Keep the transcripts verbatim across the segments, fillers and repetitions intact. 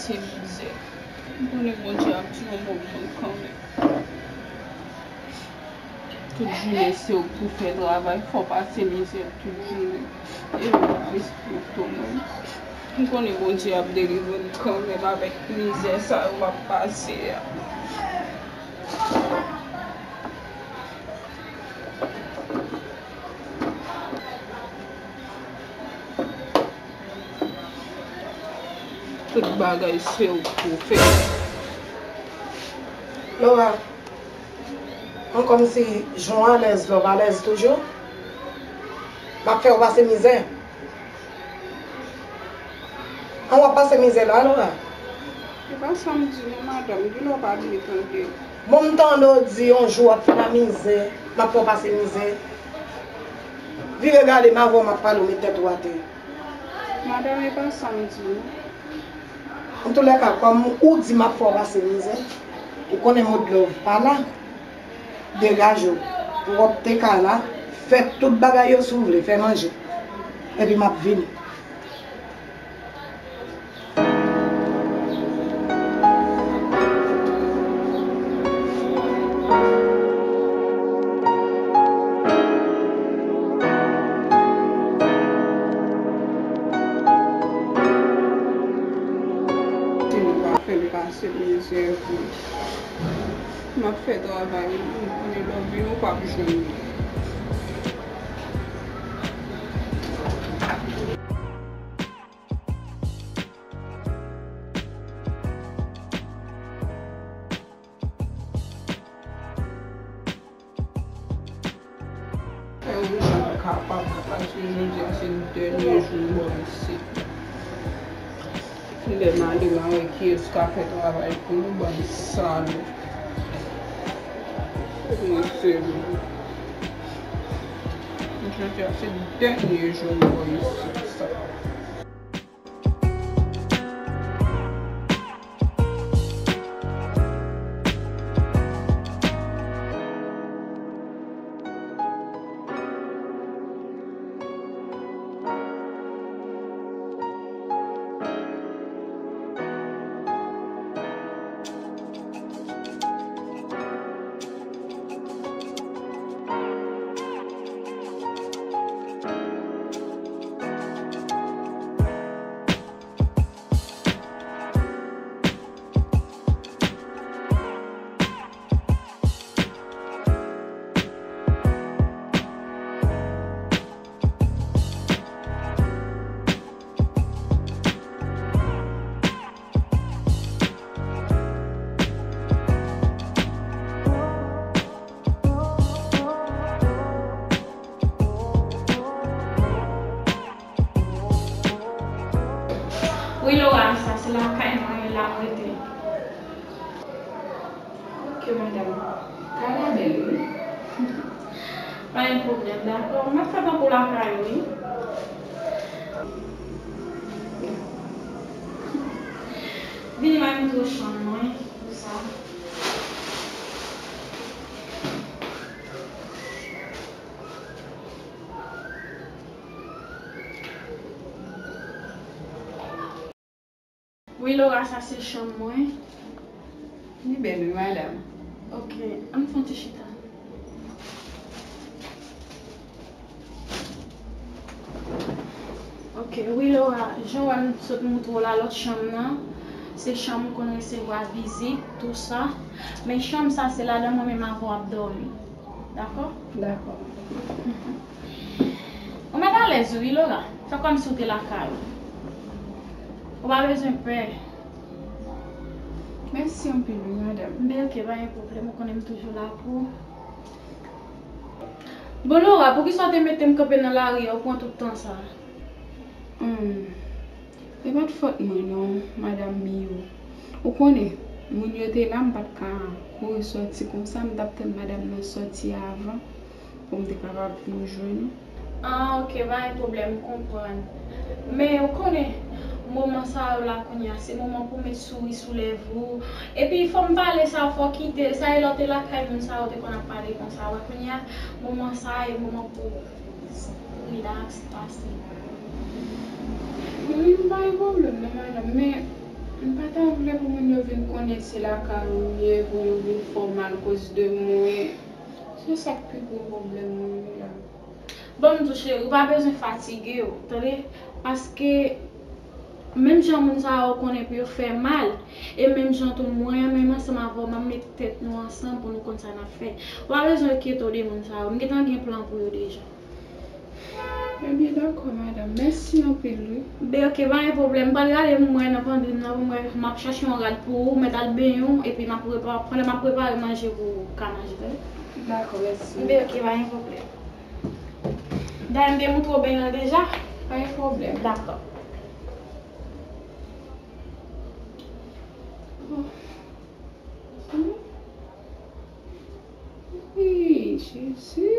Se mizè. M konnen Bondye ap di yon mo pou mwen kanmenm. Tout jounen se ou k pou fè travay, fò w pase mizè tout jounen. E m pa respekte w mwen. M konnen Bondye ap delivre m kanmenm avèk mizè sa yo m ap pase a. Tout bagay se ou k pou fè. Laura, an kòmsi jan w alèz la, w alèz toujou? M ap fè w pase mizè. An w ap pase mizè la, Laura? E pa sa m di non, madanm, di lè w pa vle tande. Bon, m tande w di yon jou w ap fin a mizè, m ap fè w pase mizè. Vire gade m avan m ap pale w met tèt ou atè. Madanm, e pa sa m di non. Antoulèka, kòm ou di m ap fè w pase mizè, ou konnen Modlove pa la. Degaje w. Pwòpte kay la, fè tout bagay yo si w vle, fè manje. Epi m ap vini. Si nou pa fè m pase mizè vre. M ap fè travay, m konnen lè w vini, ou p ap jwenn mwen. Fè yon jan m kapab, paske jodi a se dènye jou m bò isit. Lè m ale, m a wè kiyès k ap fè travay pou nou, bann salòp. Mwen sèl. Jodi a se dènye jou m bò isit sa. Wi, Laura, sa se lakay mwen la m rete. Ok, madanm. Kay la bèl, wi. Pa gen pwoblèm, dakò. M ap fè tankou lakay ou, wi. Vini, m a montre w chanm mwen, tout sa. Wi, Laura, sa se chanm mwen. Li bèl, wi, madanm. Ok, ann fè yon ti chita. Ok, wi, Laura, jan w wè m sot montre w la, lòt chanm nan, se chanm ou konn resevwa vizit, tou sa. Men chanm sa, se ladan mwen menm avè w ap dòmi. Dakò? Dakò. Ou mèt alèz wi, Laura. Fè kòmsi w te lakay ou. Ou pa bezwen pè. Mèsi anpil wi, madanm. Men ok, pa gen pwoblèm, ou konnen m toujou la pou ou. Bon, Laura, poukisa w te mete m kanpe nan lari a, ou pran tout tan sa a? Hmm. E pa t fòt mwen non, madanm Miyo. Ou konnen, moun yo te la, m pa t ka kouri sòti konsa, m t ap tann madanm nan sòti avan pou m te kapab vin jwenn ou. Ah, ok, pa gen pwoblèm, m konprann. Men, ou konnen, moman sa yo la kounye a, se moman pou w met souri sou lèv ou. Epi, fò m pale sa, fò w kite l. Sa e lè w te lakay moun sa yo, w te konn ap pale konsa. Wè, kounye a, moman sa e moman pou w rilaks, pase. Wi, m pa gen pwoblèm non, madanm, men M pa ta vle pou moun yo vin konnen se lakay ou m ye, pou yo vin fè w mal koz de mwen. Se sa k pi gwo pwoblèm mwen ye la. Bon, m di w, cheri, ou pa bezwen fatige w, tande? Paske menm jan moun sa yo konnen pou yo fè mal, e menm jan tou mwen, menm ansanm avè w, m ap met tèt nou ansanm pou nou konn sa n ap fè. Ou pa bezwen enkyete w de moun sa yo. M gentan gen plan pou yo deja. Ebyen, dakò, madanm. Mèsi anpil, wi. Ben, oke, pa gen pwoblèm. M pral gade pou m wè nan pandri m nan, pou m wè, m ap chèche yon rad pou ou, mèt al benyen w, epi m ap repa-, pandan m ap prepare manje pou ou ka manje, tande? Dakò, mèsi. Ben, oke, pa gen pwoblèm. Dayè, m te montre w benyen an deja? Pa gen pwoblèm. Dakò. Oh. Wi, Jezi.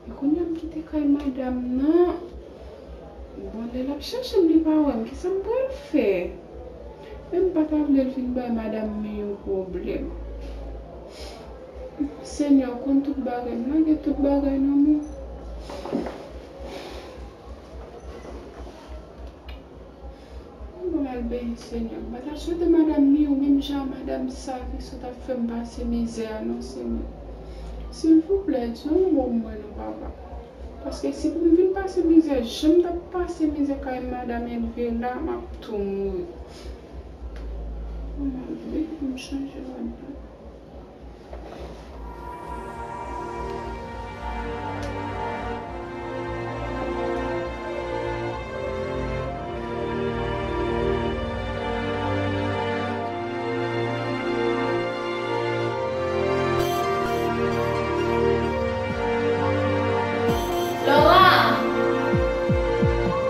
E kounye a m kite kay madanm nan. Bon, lè l ap chèche m, li pa wè m. Kisa m pral fè? Men m pa ta vle l vin bay madanm mwen yon pwoblèm. Senyè, ou konn tout bagay. M lage tout bagay nan men w. Mwen al benyen, Senyè. M pa ta swete madanm Miyo menm jan a madanm sa ki sot ap fè m pase mizè a, non, Senyè. Silvouplè, di yon mo pou mwen, non, papa. Paske si pou m vin pase mizè, jan m t ap pase mizè kay madanm Elvela, m ap tou mouri. Mwen al benyen pou m chanje rad la. Laura!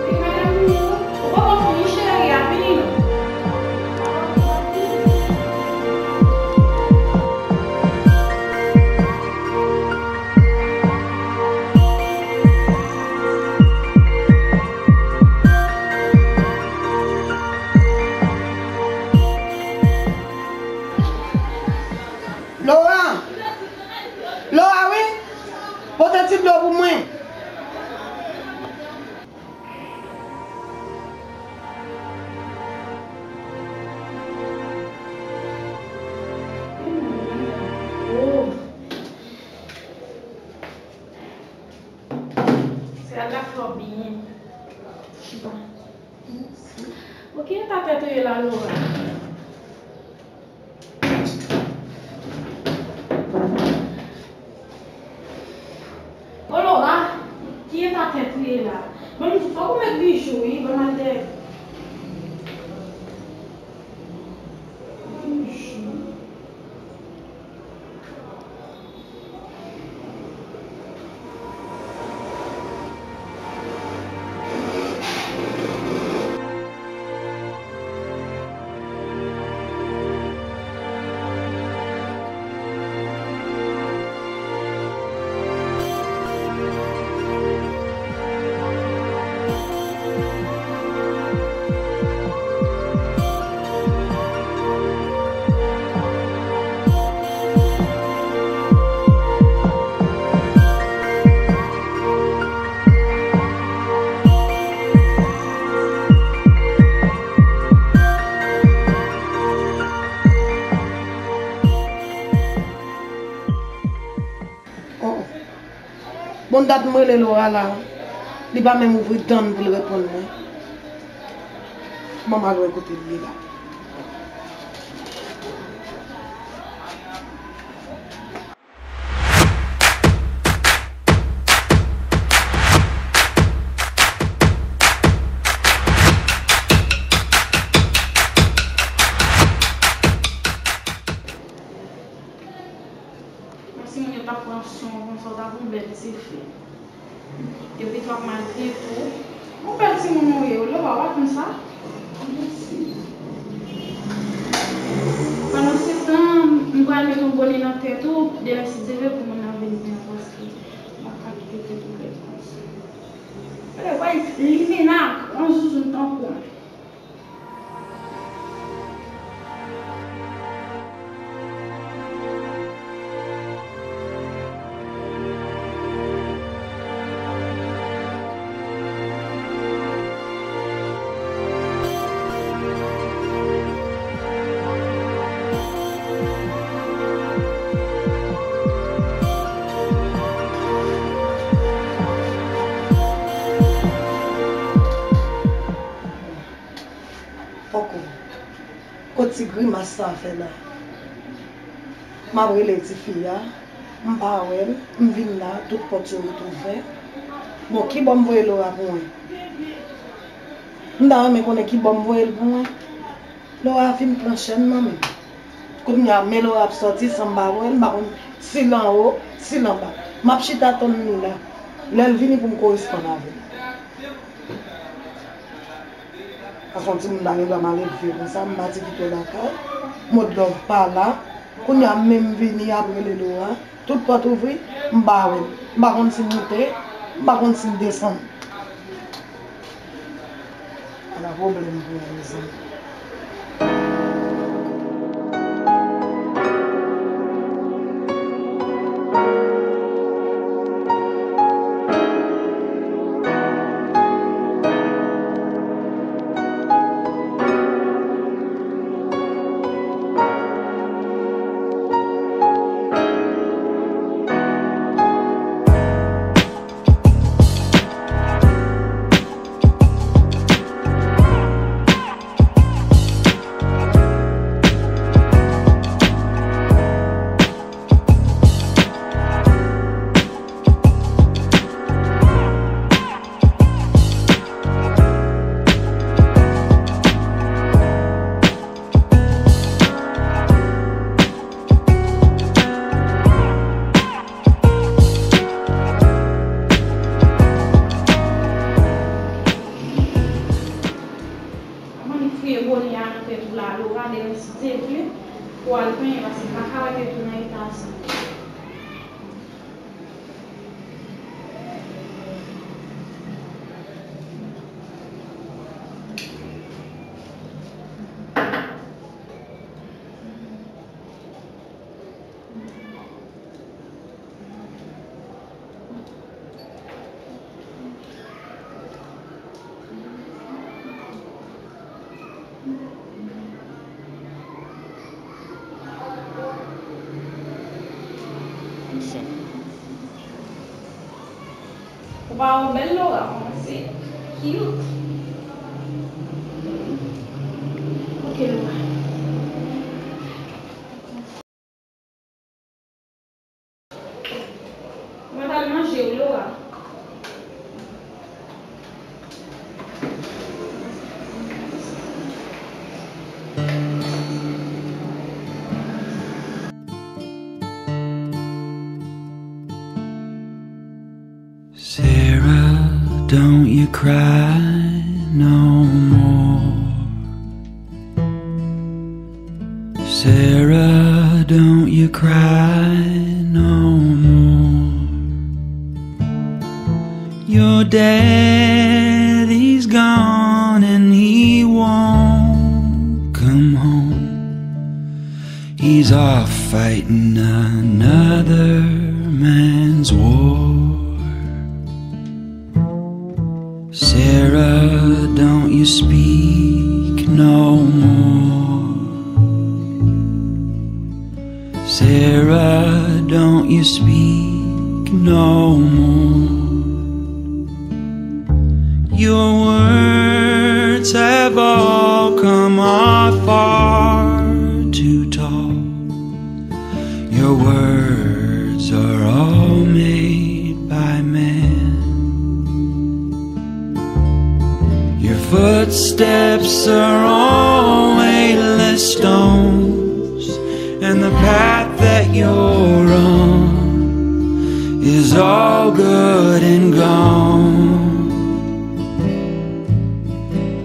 Wi, madanm Miyo. Ou poko fini, cheri, a fini non. Laura! Laura, wi! Pote ti dlo pou mwen. Sè a t ap fè w byen. Chita. Mèsi. Bon, ki eta tèt ou ye la, Laura? O Laura, ki eta tèt ou ye la? Ban m di, fòk ou met bijou, wi, ban m al dèyè. Bijou. Oh, oh. Bon, dat m rele Laura la, li pa menm ouvri dan l pou l reponn mwen. Ban m al wè kote l ye la. Bon, si moun yo ta pran swen w konsa, w ta pran bèl ti fi. Epi tou ap maltrete w. Yon bèl timoun ou ye, w lè w pa konn sa. Pandan se tan, m pral met yon bone nan tèt ou, demen si Dye vle pou moun nan vin byen, paske m pa ka kite tèt ou lèd konsa. Gade, w wè, limena, yon zouzoun tankou mwen. Grimas sa fè la. M ap rele tifi a, m pa wè l, m vin la, tout pòt yo ret ouvè. Bon, kibò m voye Laura pou mwen? M ta renmen konnen kibò m voye l pou mwen. Laura fin pran chèn nan men m. Kounye a, men Laura ap sòti san m pa wè l, m pa konn si l anwo, si l anba. M ap chita tann li la. Lè l vini pou m koresponn avè l. Paske yon timoun ta gen dwa mal elve konsa, m pati kite w lakay, Modlove pa la, kounye a m menm vini ap rele Laura, tout pòt ouvri, m pa wè l, m pa konn si m moute, m pa konn si m desann. Ala pwoblèm pou mwen, mezanmi. Kòman li fouye bonè a nan tèt ou la, Laura, demen si Dye vle, pou w al penyen, paske m pa ka wè tèt ou nan eta sa. Ou pa wè w bèl, Laura, kòmanse cute. Ok, Laura. Mwen pral manje wi, Laura. Sarah, don't you cry no more. Sarah, don't you cry no more. Your daddy's gone and he won't come home. He's off fighting another man's war. Sarah, don't you speak no more. Sarah, don't you speak no more. Your words have all come off far too tall. Your words are all made by man. Your footsteps are on weightless stones, and the path that you're on is all good and gone.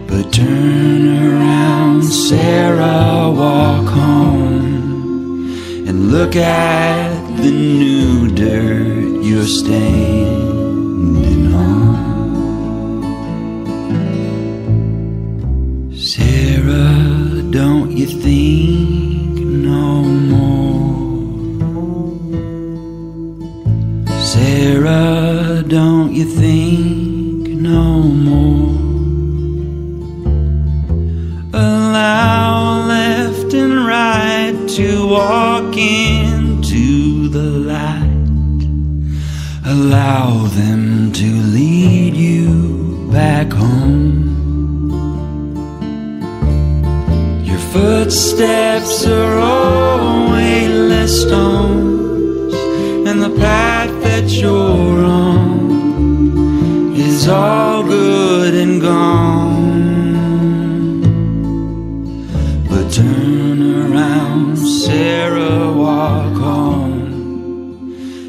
But turn around, Sarah, walk home and look at the new dirt you're standing on. Sarah, don't you think no more. Sarah, don't you think no more. Allow left and right to walk into the light. Allow them to lead you back home. Your foot Steps are only stones, and the path that you're on is all good and gone. But turn around, Sarah, walk home,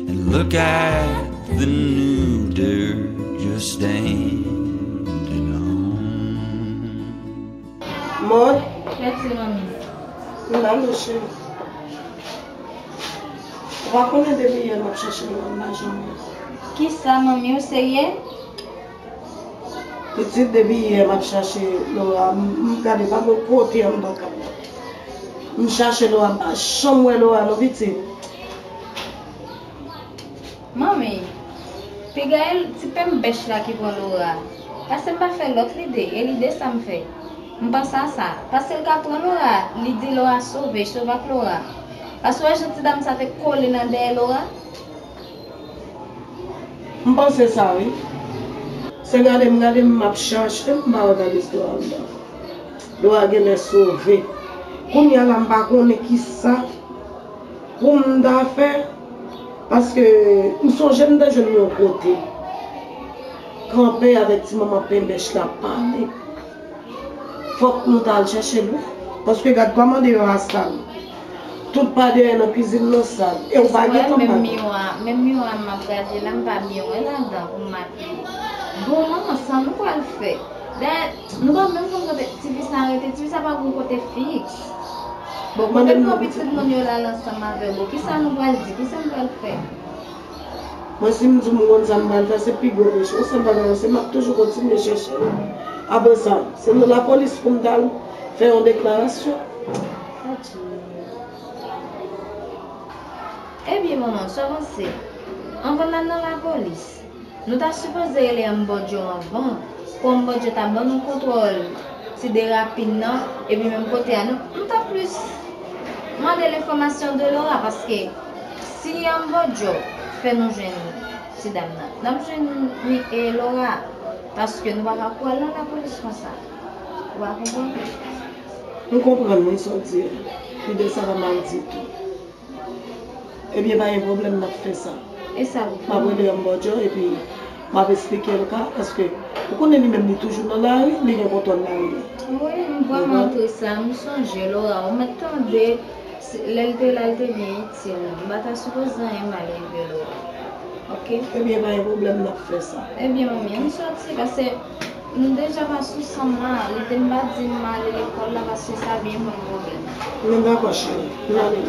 and look at the new dirt you're standing on. Mòd? Mèsi, manmi. M la, non, cheri. Ou pa konnen depi yè m ap chache Lora m pa janm wè. Kisa, manmi, ou serye? Pitit, depi yè m ap chache Lora, m, m gade pa gen kote anndan kay la. M chache Lora, m pa janm wè Lora non, pitit. Manmi, piga e ti penm bèch la ki pran Lora. Pase m pa fè lòt lide, e lide sa m fè. M panse a sa. Pase l ka pran Lora, li di Lora sove, sove ak Lora. Pase w wè jan ti dam sa te kole nan dèyè Lora? M panse sa, wi. Se gade m gade m ap chache, m pa wè valèz Lora anndan. Lora genlè sove. Kounye a la, m pa konnen kisa pou m ta fè, paske m sonje m te jwenn yon kote. Kanpe avèk ti manman penbèch la pale. Fòk nou ta al chèche l, wi. Paske gad kòman deyò a sal. Tout pa dèyè nan kwizin nan sal. E ou pa gen tan bagay. Menm miwa, menm miwa m ap gade la, m pa byen wè ladan pou m makiye. Bon, manman, sa nou pral fè? Dayè, nou pa menm konn kote tifi sa rete. Tifi sa pa gon kote fiks. Bon, kote nou pitit moun yo la ansanm avè w? Bon, kisa nou pral di? Kisa nou pral fè? Mwen, si m di w m konn sa m pral fè, se pi gwo peche. Yon sèl bagay mwen, se m ap toujou kontinye chèche l. Apre sa, se nan lapolis pou m t al fè yon deklarasyon. Ebyen, manman, sa w panse? Anvan n al nan lapolis, nou ta sipoze rele Ambodjo anvan, pou Ambodjo ta ban nou kontwòl ti derapin nan, epi menm kote a, nou, nou ta plis mande lenfòmasyon de Lora, paske si Ambodjo fè nou jwenn ti dam nan, n ap jwenn, e, Lora, paske nou pa ka pral nan lapolis konsa. Ou pa konprann? M konprann, wi, sa w di a. Lide sa pa mal ditou. Ebyen, pa gen pwoblèm, n ap fè sa. E sa pou fè? M ap rele Ambodjo epi m ap esplike l ka, paske ou konnen li menm li toujou nan lari, li gen kontwòl lari a. Wi, m vrèman tris la, m sonje Lora, ou mèt tande, lè l te la, l te byen itil nou. M pa ta sipoze anyen mal rive Lora. Oke? Ebyen, pa gen pwoblèm, n ap fè sa. Ebyen, manmi, ann sòti, paske nou deja pa sou san m la. Li te m pa di m ale lekòl la, paske sa byen ban m pwoblèm. Men dakò, cheri. N ale.